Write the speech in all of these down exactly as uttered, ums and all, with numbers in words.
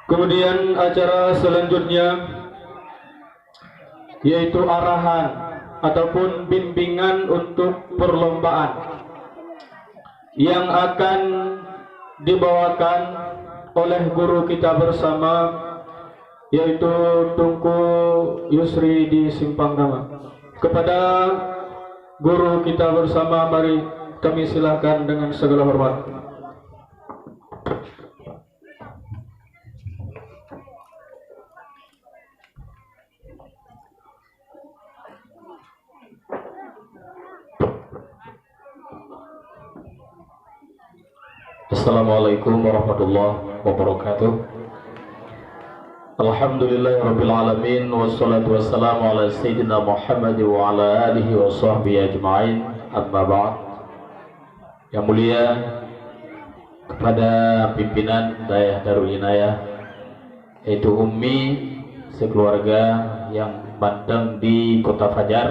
Kemudian acara selanjutnya yaitu arahan ataupun bimbingan untuk perlombaan yang akan dibawakan oleh guru kita bersama, yaitu Teungku Yusri di Simpang Gama. Kepada guru kita bersama, mari kami silakan dengan segala hormat. Assalamualaikum warahmatullahi wabarakatuh. Alhamdulillahirabbil alamin, wassalatu wassalamu ala sayyidina Muhammad wa ala alihi wa sahbihi ajma'in. Amma ba'd. Yang mulia kepada pimpinan Dayah Darul Inayah, yaitu Ummi sekeluarga yang mantong di Kota Fajar,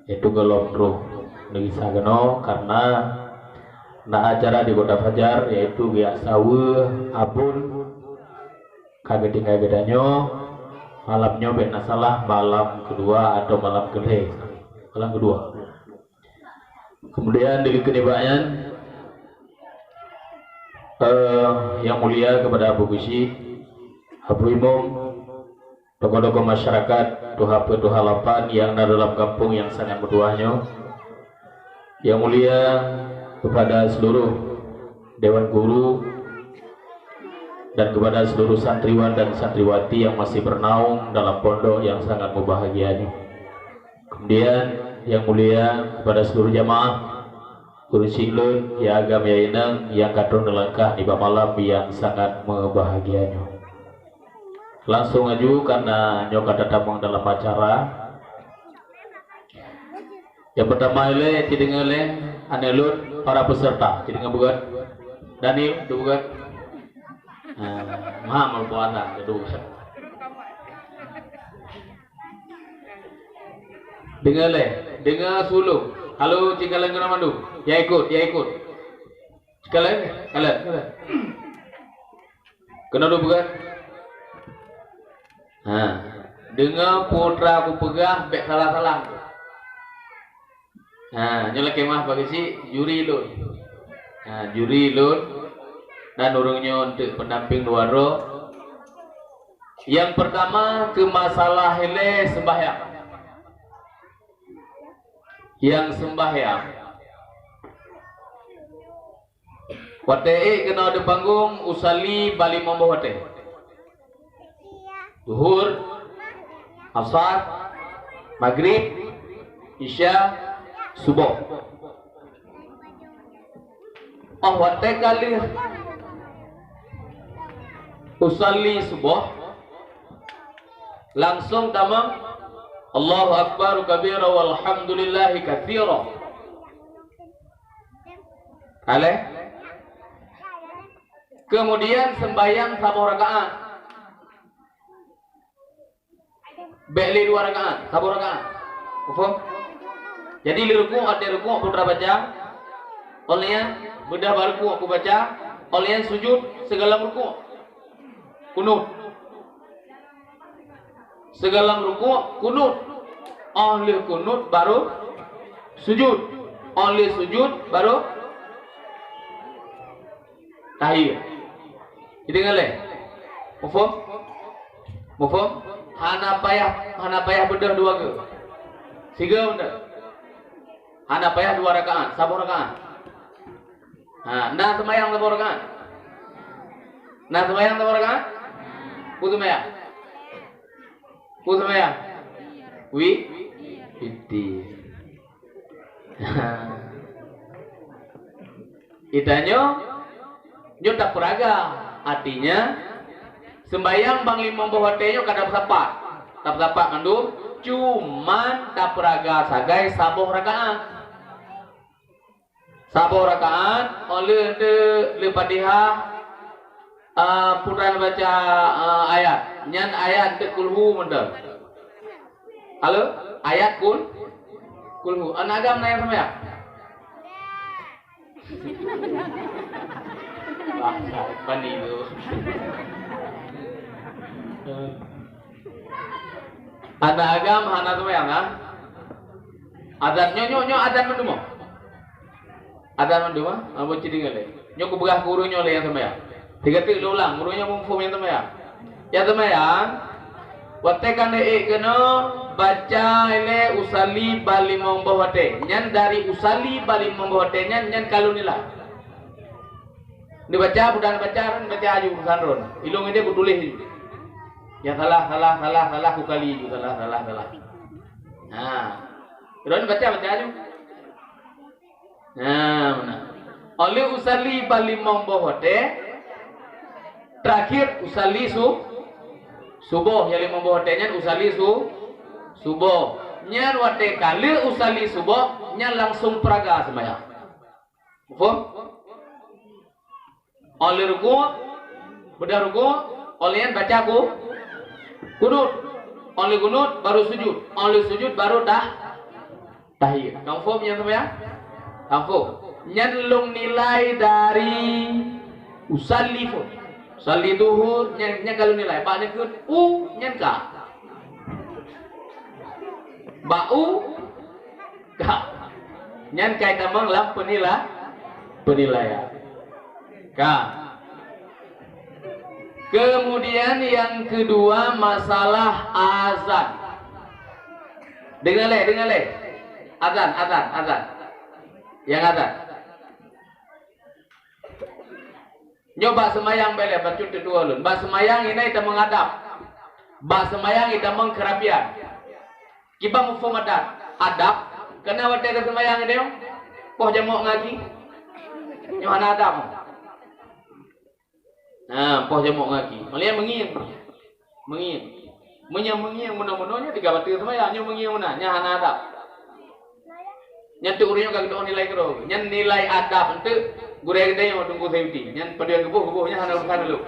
yaitu gohlom troh neugisa keunoe karena na acara di Kota Fajar, yaitu geujak saweue abon ka geutinggai geutanyoe. Malam nyoe bèk na salah, malam kedua atau malam kelhèe. Malam kedua. Kemudian di keunibak nyan, eh, yang mulia kepada Abu Geuchik, Abu Imum, tokoh-tokoh masyarakat, tuha peuet tuha lapan yang na dalam gampông yang sangat meutuwah nyoe. Yang mulia kepada seluruh dewan guru dan kepada seluruh santriwan dan santriwati yang masih bernaung dalam pondok yang sangat mubahagia nyoe. Kemudian, yang mulia kepada seluruh jamaah, ureueng syik lôn, ya agam, ya inong, nyang ka troh neulangkah nibak malam nyang sangat meubahagia nyoe. Langsung aju, karena nyoe ka tatamong dalam acara. Nyang peutama ilèe, ci deungö lé aneuk lôn, para peserta, ci deungö beugöt. Daniel, duek beugöt. Ah, Muhammad Puasa, duek beugöt. Deungö lé, deungö sulông. Halo, ci kalon keunoe mandum. Ya ikut, ya ikut. Ci kalon, kalon, kalon. Keunoe duek beugöt. Ha. Deungö peue atra kupeugah, bèk salah-salah. Ha, nyoe lakèe meu'ah bak Geuchik, juri lôn. Ha, juri lôn dan ureueng nyoe eunteuk pendamping dua droe. Nyang peurtama keu masalah ilèe seumbahyang. Nyang seumbahyang. Watèe ék keunoe di panggong, usalli bak limong boh watèe. Zuhur, Asar, Magrib, Isya, Suboh. Óh watèe ka lheueh usalli Suboh, langsong tamong, Allahu Akbar kabira walhamdulillahi katsira. Alèh. Kemudian sembahyang saboh rakaat. Bèk lé dua rakaat, saboh rakaat. Muphom? Jadi lé rukuk, watèe rukuk peue atra baca. Óh lheueh nyan beudôh bak rukuk kubaca. Óh lheueh nyan sujud sigohlom rukuk. Kunut. Sigohlom rukuk, kunut. Óh lheueh kunut baru sujud. Óh lheueh sujud baru tahiyat. Jadi ngalèe. Muphom? Muphom? Hana payah, hana payah beudôh dua geu. Sigoe beudôh. Hana payah dua rakaat, saboh rakaat. Ha, na seumayang saboh rakaat? Na seumayang saboh rakaat? Peue seumayang? Peue seumayang? Wi-, witir. Geutanyoe, nyoe tapeuraga. Artinya, seumbahyang bak limong boh watèe nyoe ka tapeusapat. Tapeusapat mandum, cuman tapeuraga sagai saboh rakaat. Saboh rakaat, óh lheueh eunteuk lheueh Fatihah, ah, peue atra baca, ah, ayat. Nyan ayat eunteuk kulhu mantong. Halo? Ayat kul-, kulhu. Aneuk agam na nyang seumayang? Bah, pani tu. Aneuk agam hana seumayang, ha? Azan nyoe, nyoe, nyoe azan mandum, oh. Azan mandum, ha? Ambo cit deungoe lé. Nyoe kupeugah keu ureueng nyoe lé nyang seumayang. Sigoe teuk lôn ulang, ureueng nyoe muphom nyang seumayang. Nyang seumayang, watèe ka neuék keunoe, baca ilèe usalli bak limong boh watèe. Nyan dari usalli bak limong boh watèe nyan, nyan ka lôn nilai. Neubaca, peue dan baca, neubaca aju urusan droen. Ilôn idéh kutuléh aju. Nyang salah, salah, salah, salah, kukali aju, salah, salah, salah. Ha. Droen baca, baca aju. Ha, meunan. Óh lheueh usalli bak limong boh watèe, terakhir usalli su-, suboh, nyang limong boh watèe nyan usalli su-, suboh. Nyan watèe ka lheueh usalli suboh, nyan langsung peuraga seumayang. Muphom? Óh lheueh rukuk, beudôh rukuk, óh lheueh nyan baca ku-, kunut. Óh lheueh kunut, baru sujud. Óh lheueh sujud, baru tah-, tahiyat. Ka muphom nyang seumayang? Ka muphom. Nyan lôn nilai dari usalli phon. Usalli duhur, nyan, nyan ka lôn nilai. Bak neukheun u, nyan ka. Bak u, ka. Nyan ka itamong lam peunila-, peunilaian. Ka. Kemudian yang kedua, masalah azan. Deungoe lé, deungoe lé. Azan, azan, azan. Nyang azan. Nyoe bak seumayang bèk lé, bacut teutuwo lôn. Bak seumayang inan itamong adab. Bak seumayang itamong keurapian. Kiban muphom adab. Adab, keunan watèe taseumayang idéh, poh jamok ngon gaki. Nyoe hana adab. Ha, poh jamok ngon gaki. Malah meungieng. Meungieng. Meunyoe meungieng meunoe-meunoe nyan teuga bateue seumayang, nyoe meungieng meunan, nyan hana adab. Nyan teuk ureueng nyoe ka geudoh nilai keudroe. Nyan nilai adab eunteuk gurèe geutanyoe Teungku Sayuti. Nyan padum geuboh-geuboh nyan hana urusan lôn.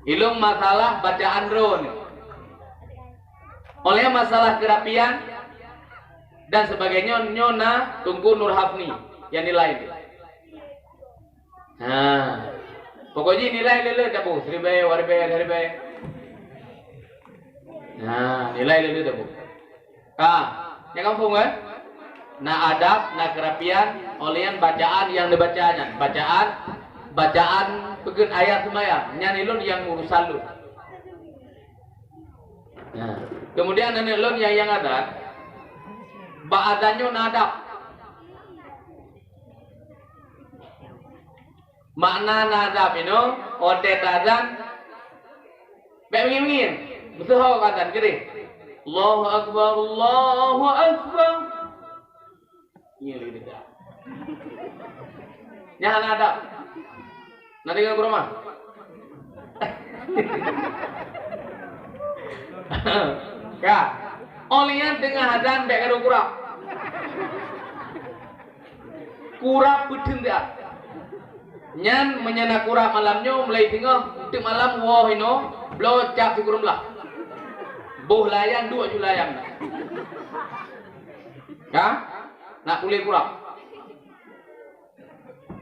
Ilôn masalah bacaan droeneuh. Óh lheueh masalah keurapian dan sebagainya, nyoe na Teungku Nur Hafni nyang nilai. Ha. Pokok jih nilai le-le taboh, siribèe, dua ribèe, lhèe ribèe. Ha, nilai le-le taboh. Ka, nyan ka muphom kan? Na adab, na keurapian, óh lheueh nyan bacaan nyang neubaca nyan. Bacaan, bacaan peugèt ayat seumayang. Nyan ilôn nyang urusan lôn. Nah, kemudian aneuk lôn nyang, nyang azan, bak azan nyoe na adab. Makna na adab inoe, watèe taazan, bèk meungieng-meungieng. Meusiho azan keudéh. Allahu Akbar, Allahu Akbar. Ngieng lagèe nyan. Nyan hana adab. Na deungö keuruma? Ka. Óh lheueh nyan teungoh azan bèk gadôh kurab. Kurab peuteun siat. Nyan meunyoe na kurab malam nyoe mulai teungoh, teuk malam woe inoe, bloe cap sikureueng blah. Boh layang duek ju layang. Ka? Na puléh kurab.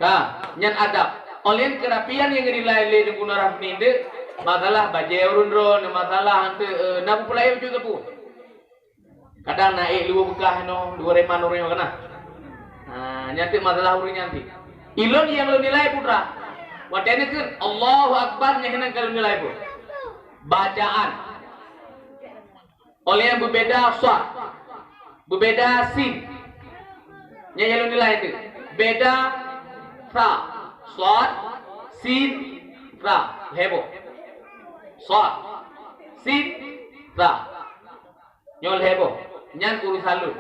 Ka, nyan adab. Óh lheueh nyan keurapian nyang geunilai lé Teungku Nur Hafni nyan, masalah bajèe ureueng droeneuh, masalah eunteuk, eh, na peue-peue laén bacut sapeue. Kadang na ék luweue beukah inoe, luweue reman ureueng nyoe ka na. Ha, nyan teuk masalah ureueng nyan cit. Ilôn nyang lôn nilai putra. Watèe neukheun Allahu Akbar nyan keunan ka lôn nilai pun. Bacaan. Óh lheueh nyan beubeda sad, beubeda sin. Nyan nyang lôn nilai teuk. Beda sa, sad, sin, sa. Lhèe boh. Sad, sin, sa. Nyoe lhèe boh. Nyan urusan lôn.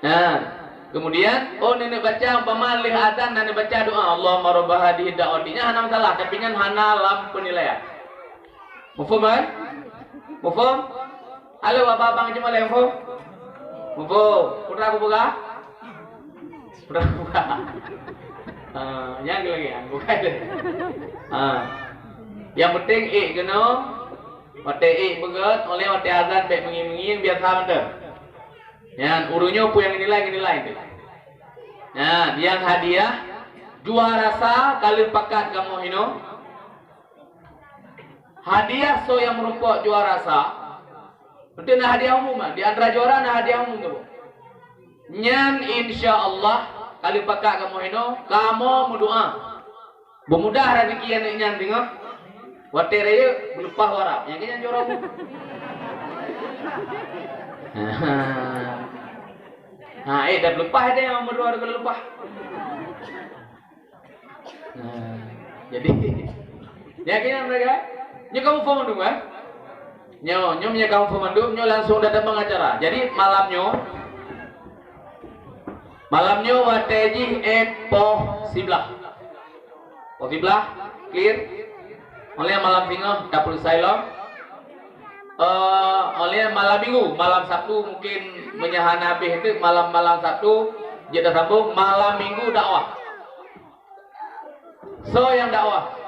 Nah, kemudian, oh, neuneuk baca umpama lheueh azan dan neubaca doa, "Allahumma rabba hadhihi da'wati." Nyan hana masalah, tapi nyan hana lam peunilaian. Muphom kan? Muphom? Halo, abang-abang cuma lain muphom? Muphom. Putra kubuka? Putra kubuka. Ah, nyan lagèe nyan, bukan. Ah. Nyang penting ék keunoe, watèe ék beugöt, óh lheueh watèe azan bèk meungieng-meungieng biasa mantong. Nyan, ureueng nyoe peue nyang nilai, nilai tu. Nyan, nyang hadiah, juara sa ka lheueh pakat kamoe inoe. Hadiah soe nyang meurumpok juara sa, beutôi na hadiah umum, di antara juara na hadiah umum tu. Nyan insya Allah, ka lheueh pakat kamoe inoe, kamoe meudoa. Beumudah rezeki aneuk nyan singoh. Watèe rayeuk, beuleupah u Arab. Nyang keu nyan juara umum. Ha, eh, dah beuleupah deh, nyang meudua ka leupah. Nah, jadi, nyan keu nyan mereka. Nyoe kamoe phôn mandum, kan? Nyoe, nyoe meunyoe kamoe phôn mandum, nyoe langsung datang pengacara. Jadi, malam nyoe, malam nyoe watèe jih ét poh siblaih. Poh siblaih, clear. Oleh malam singoh, dah peuleusoe lom. Eh, oleh malam minggu, malam Sabtu mungkin meunyoe hana habéh teuk, malam-malam Sabtu, jeuet tasambong, malam minggu dakwah. Soe nyang dakwah?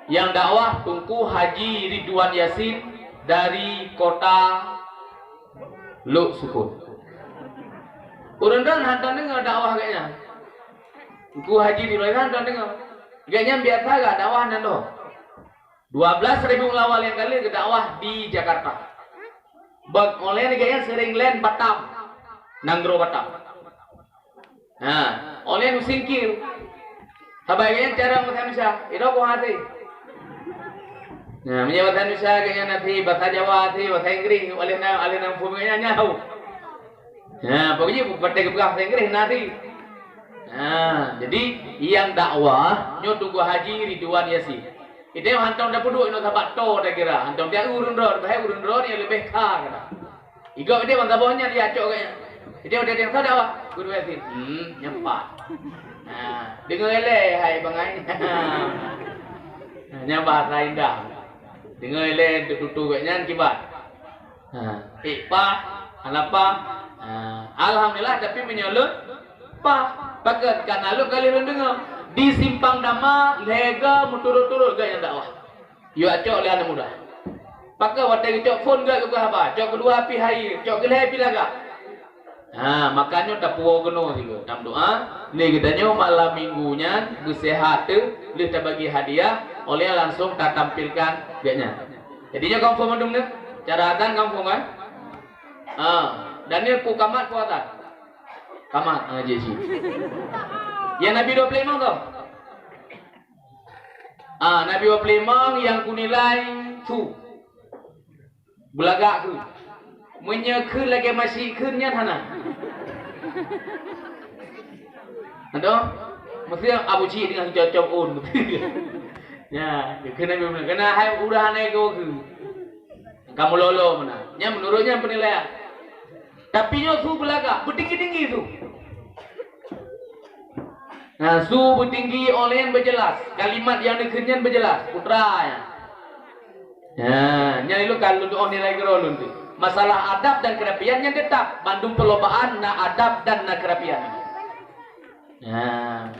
Nyang dakwah Teungku Haji Ridwan Yasin dari kota Lhoksukon. Ureueng droen hana deungoe dakwah gobnyan. Teungku Haji Ridwan Yasin hana deungoe. Gobnyan biasa geudakwah nan doh. Dua belas Rabiul Awal nyang ka lheueh geudakwah di Jakarta. Bak oleh gobnyan sering lén Batam, nanggroe Batam. Ha, oleh nu singkir. Sabai gobnyan cara bahasa Indonesia, inoe kok hati. Nah, meunyoe bahasa Indonesia gobnyan hati, bahasa Jawa hati, bahasa Inggris, oleh na, oleh na phôn gobnyan nyan hau. Ha, pokoknya bukan geupeugah bahasa Inggris hana hati. Ha, jadi nyang dakwah nyoe Teungku Haji Ridwan Yasin. Ideh hantong tapeuduek inoe sabat to takira, hantong dia ureueng droe, bahai ureueng droe nyang leubeh kha kata. Igop ideh ban saboh nyan dia cok gobnyan. Ideh udah dia sada wah, guru Yasin. Hmm, nyan pat. Nah, deungoe lé hai bangai. Nah, nyan bahasa indah. Deungoe lé tutu gobnyan kiban. Ha, eh, pah, hana pah. Ha, alhamdulillah, tapi meunyoe lôn pah, pakon kana lôn kali lôn deungoe. Di Simpang Dama, lhèe go meuturot-turot gobnyan dakwah. Yue cok lé aneuk muda. Pakon watèe geucok phôn geupeugah haba, cok keudua pih hai, cok keulhèe pih lagak. Ha, makajih tapuwoe keunoe sigoe, tameudoa. Lé geutanyoe malam minggu nyan beuseuhat teuh, lheueh tabagi hadiah, oleh langsung tatampilkan gobnyan. Jadi nyoe kamoe phôn mandum nyoe, cara azan kamoe phôn kan? Ha, Daniel peue kamat peue azan? Kamat, ha, jih cit. Nyang Nabi dua ploh limong toh? Ah, Nabi dua ploh limong nyang kunilai su. Beulagak kheun. Meunyoe kheun lagèe masyik kheun nyan hana. Adoh, meusti Abu Cik deungon cocok un. Ya, kheun Nabi beuna. Keunan hai ureueng hana ego kheun. Kamoe lolo meunan. Nyan meunurot nyan peunilaian. Tapi nyoe su beulagak, beutinggi-tinggi su. Nah, su beutinggi, oleh nyan beujeulaih, kalimat nyang neukheun nyan beujeulaih, putra nyan. Nah, nyan ilôn ka lôn tu'oh nilai keudroe lôn tu. Masalah adab dan keurapian nyan teutap, bandum perlombaan na adab dan na keurapian. Nah.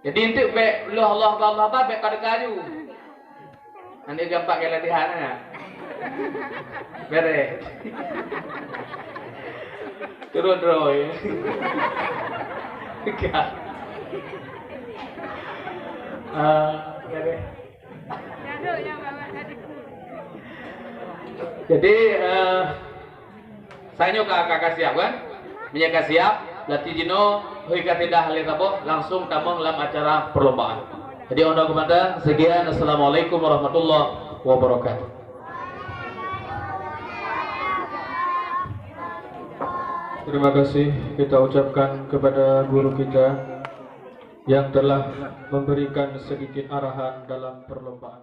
Jadi, eunteuk bèk lheueh Allah, Allah, Allah, bèk ka teuka aju. Aneuk gampang gaya latihan, ha. Beres. Turun terus, ya. Tegas. Ah, beres. Jadi, eh, Tanyoe ka, ka, ka siap kan? Meunyoe ka siap, lati jinoe, hôi ka teudah lé saboh, langsung tamong lam acara perlombaan. Jadi, undang kepada sekian. Assalamualaikum warahmatullahi wabarakatuh. Terima kasih kita ucapkan kepada guru kita yang telah memberikan sedikit arahan dalam perlombaan.